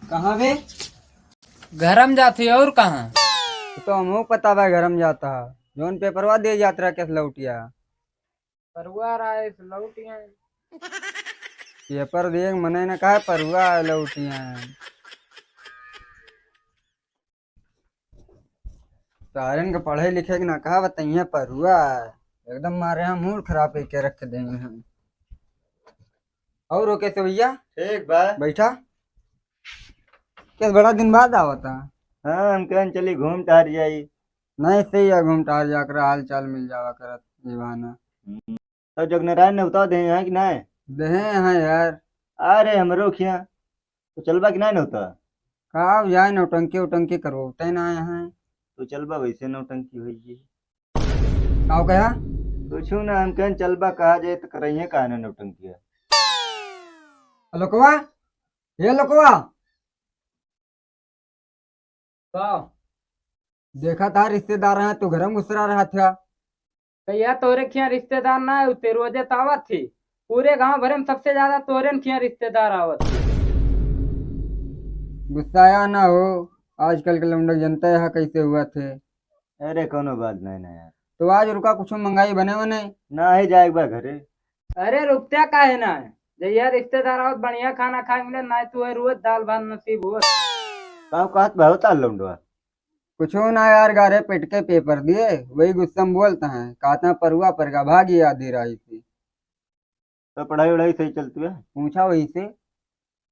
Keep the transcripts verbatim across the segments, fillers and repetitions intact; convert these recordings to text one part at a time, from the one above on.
कहाँ बे? घरम जात ही, और कहाँ? तो हमहू पता बा घरम जात ह। जौन पेपरवा दे जात रहा, केस लौटिया। परुआ रहा है, लौटिया। पेपर देख, मने न कहा परुआ है, लौटिया है। सारन के पढ़े लिखे के ना कहा बताइए, परुआ है। एकदम मारे हम मूड खराब करके रख दे हैं। और हो कैसे भैया? ठीक बा। बैठा। कैसे बड़ा दिन बाद आवता? हाँ, हम कहन चली घूम टहर जाई। नहीं, सही है, घूम टहर जा कर हाल चाल मिल जावा करत ये बहाना। हम्म। तो जगनारायण नेवता देहे हैं कि नहीं? देहे हैं यार। अरे, हमरो खिया। तो चलबा कि नहीं नेवता? का जाए, नौटंकी उटंकी करवाते ना आए हैं। तो चलबा, वैसे नौटंकी होई जी। का कहा? कुछ ना, हम कहन चलबा, कहा जाए तो करइए का ना नौटंकी है। लोकवा, ये लोकवा। का? देखा था रिश्तेदार हैं, तू घरम घुसरा रहा था। तो यह तोरे खिया रिश्तेदार ना है, ते रोजे तो आवत थी। पूरे गांव भरे में सबसे ज्यादा तोरे न खिया रिश्तेदार आवत थी। गुस्साया ना हो, आजकल के लौंडा जनता यहाँ कैसे हुआ थे। अरे कोनो बात नहीं ना यार। तो आज रुका, कुछ मंगाई बने वने? ना ही जाए एक बार घरे। अरे रुकत्या काहे ना है? जहिया रिश्तेदार आवत बढ़िया खाना खाए मिले, ना तू है रोज दाल भात नसीब होत। का कहत बहुत आल लौंडवा? कुछो ना यार, गारे पेट के पेपर दिए, वही गुस्सा में बोलता है, कहता है परुआ पर का भागी आधी राही से। तो पढ़ाई वढ़ाई सही चलती है? पूछा वही से।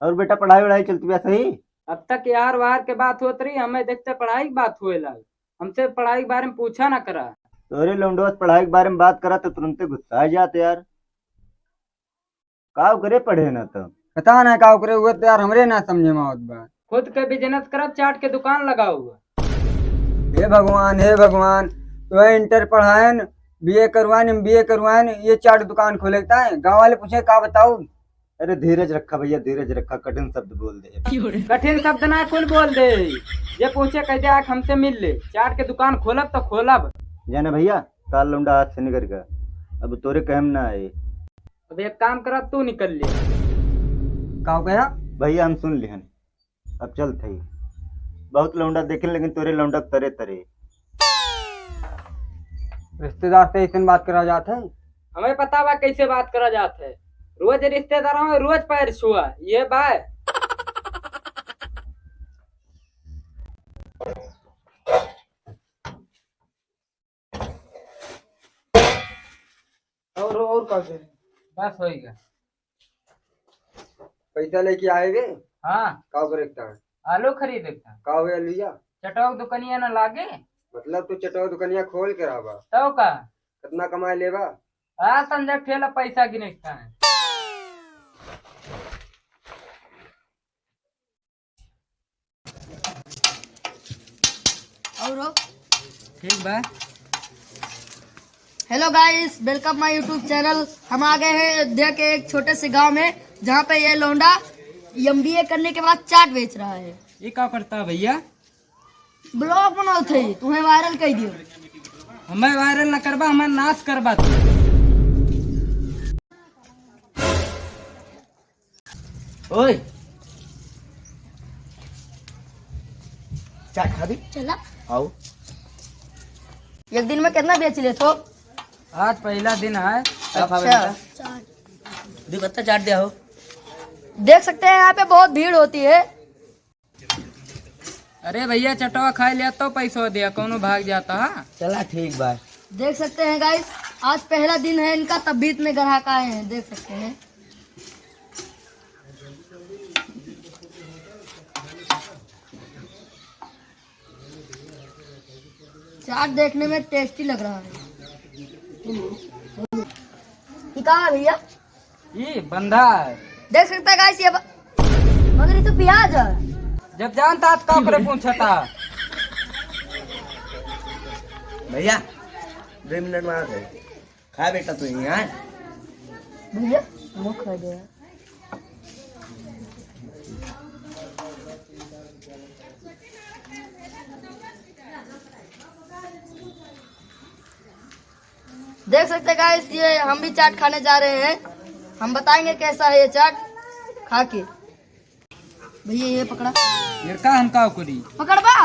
और बेटा पढ़ाई वढ़ाई चलती है सही? अब तक यार वार के बात होत रही, हमें देखते पढ़ाई की बात हुए लाग, हमसे पढ़ाई के बारे में पूछा ना करा। तोरे लौंडवा से पढ़ाई के बारे में बात करा तो तुरंते गुस्सा आ जाते यार। काव करे पढ़े ना तो। पता ना काव करे, हुए तो यार हमरे ना समझे में आवत बा। खुद के बिजनेस करब, चाट के दुकान लगाओ हुआ। हे भगवान, हे भगवान, तो इंटर पढ़ाएन, बीए करवाएन, एमबीए करवाएन, ये चाट दुकान खोले के ताए? गाँव वाले पूछे का बताऊ? अरे धीरज रखा भैया, धीरज रखा, कठिन शब्द बोल दे। कठिन शब्द ना कुल बोल दे। ये पूछे कह दे आके हमसे मिल ले, चाट के दुकान खोलब तो खोलब। जाना भैया, ताल लौंडा हाथ से निकल गया, अब तोरे कहम ना आए। अब एक काम करा, तू निकल ले। का हो गया? भैया हम सुन लिहन, अब चल थई। बहुत लौंडा देखे लेकिन तोरे लौंडा तरे तरे। रिश्तेदार से ऐसे बात करा जात है? हमें पता बा कैसे बात करा जात है। रोज रिश्तेदार में रोज पैर छुआ, ये बा। और, और का दे? बस होइगा। पैसा लेके आए बे? हाँ। का करे के तान? आलू खरीदे के तान। का हुआ लिया? चटवा के दुकनिया ना लागे? मतलब तू चटवा दुकनिया खोल के रहबा? तब का? कितना कमाए लेबा? आ संजय ठेला पैसा गिने के तान। और हो? ठीक बा। Hello guys, welcome my YouTube channel। हम आ गए हैं अयोध्या के एक छोटे से गांव में, जहाँ पे ये लौंडा एमबीए करने के बाद चाट बेच रहा है। ये का करता है भैया? ब्लॉग बनाओ थे, तुम्हें वायरल कर दियो। हमें वायरल न करबा, हमें नाश करबा तू। ओए, चाट खा दी? चला। आओ। एक दिन में कितना बेच लेत हो? आज पहला दिन है। का खावे अच्छा। बेटा? चाट। दो पत्ता चाट दिया हो। देख सकते हैं यहाँ पे बहुत भीड़ होती है। अरे भैया, चटवा खाए लिया तो पैसो दिया, कौनो भाग जाता है। चला ठीक बा। देख सकते हैं गाइस, आज पहला दिन है इनका, तब भी इतने ग्राहक आए हैं, देख सकते हैं। चाट देखने में टेस्टी लग रहा है। ये का है भैया? ये बंधा है। देख सकता है गाइस, ये ब-, मगर ये तो प्याज है। जब जानता तो का करे पूछता। भैया, दो मिनट में आ गए। खा बेटा तू यहाँ। भैया, मुँह खा गया। देख सकते हैं गाइस, ये हम भी चाट खाने जा रहे हैं। हम बताएंगे कैसा है ये चाट खा के। भैया, ये पकड़ा। ये का हम का करी? पकड़बा।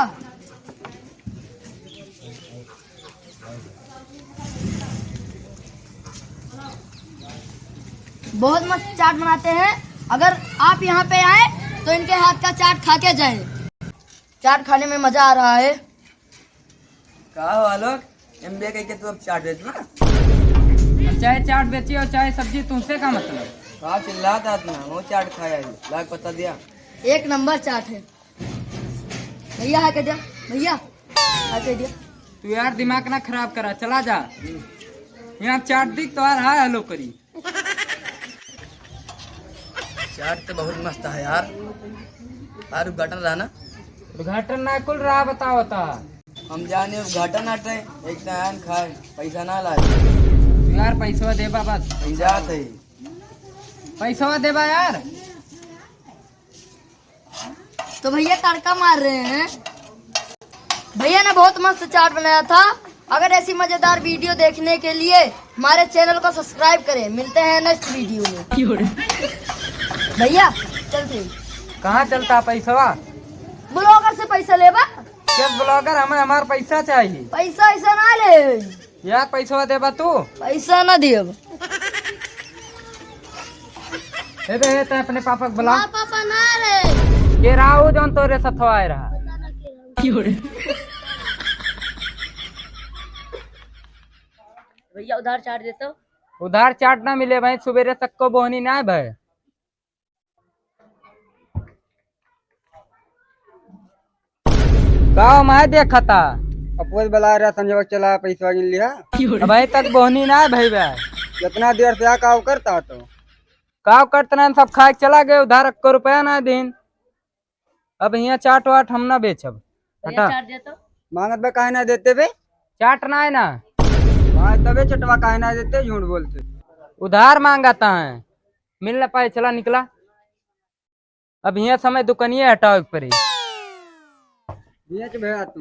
बहुत मस्त चाट बनाते हैं। अगर आप यहाँ पे आए तो इनके हाथ का चाट खा के जाए। चाट खाने में मजा आ रहा है। का हो आलोक, एमबीए कह के तू अब चाट बेचबा? हम चाहे चाट बेची और चाहे सब्जी, तुमसे का मतलब? का चिल्लात आदमी, हम चाट खाए आई, लाग पता दिया। एक नंबर चाट है। भैया, हाय कह दिया, भैया, हाय कह दिया। तू यार दिमाग ना खराब करा, चला जा। यहाँ चाट दिख तो यार हाय हेलो करी। चाट तो बहुत मस्त है यार। यार उद्घाटन रहा ना? उद्घाटन ना कुल रहा, बताओ ता। हम जाने उद्घाटन आटे, एक टाइम खाए, पैसा ना लाए। तू यार पैसवा देबा बस। हम जात है। पैसवा देबा यार। तो भैया तड़का मार रहे हैं। भैया ने बहुत मस्त चाट बनाया था। अगर ऐसी मजेदार वीडियो देखने के लिए हमारे चैनल को सब्सक्राइब करें। मिलते हैं नेक्स्ट वीडियो में। भैया चलते हैं। कहाँ चलता पैसवा? ब्लॉगर से पैसा लेबा? किस ब्लॉगर? हमें हमारा पैसा चाहिए। पैसा ऐसा ना ले। यार पैसवा देबा तू? पैसा ना देब। ए बे, ए, तै अपने पापा के बुला। ना पापा ना रे। के राहु जौन तोरे सथवा आए रहा। पता ना के राहु। भैया उधार चाट देतो। उधार चाट ना मिले भाई, सुबेरे तक को बोहनी ना है भाई। का मैं देखता? अपुआ से बुला रहा, संजय चला, पैसा गिन लिया। अबहीं तक बोहनी ना है भाई बे। कितना देर से आ, काव करता तो? काव करता ना, सब खाए के चला गए, उधार एक रुपया ना दिन। अब हियाँ चाट वाट हम ना बेचब। भैया, हटा। चाट दे तो। मांगत बे काहे ना देते बे? चाट ना है ना। भाई तबे चटवा काहे ना देते, झूठ बोलते। उधार मांगता है, मिल ना पाए, चला निकला। अब हियाँ समय दुकानिए हटावे के पड़ी। बेच भैया तू।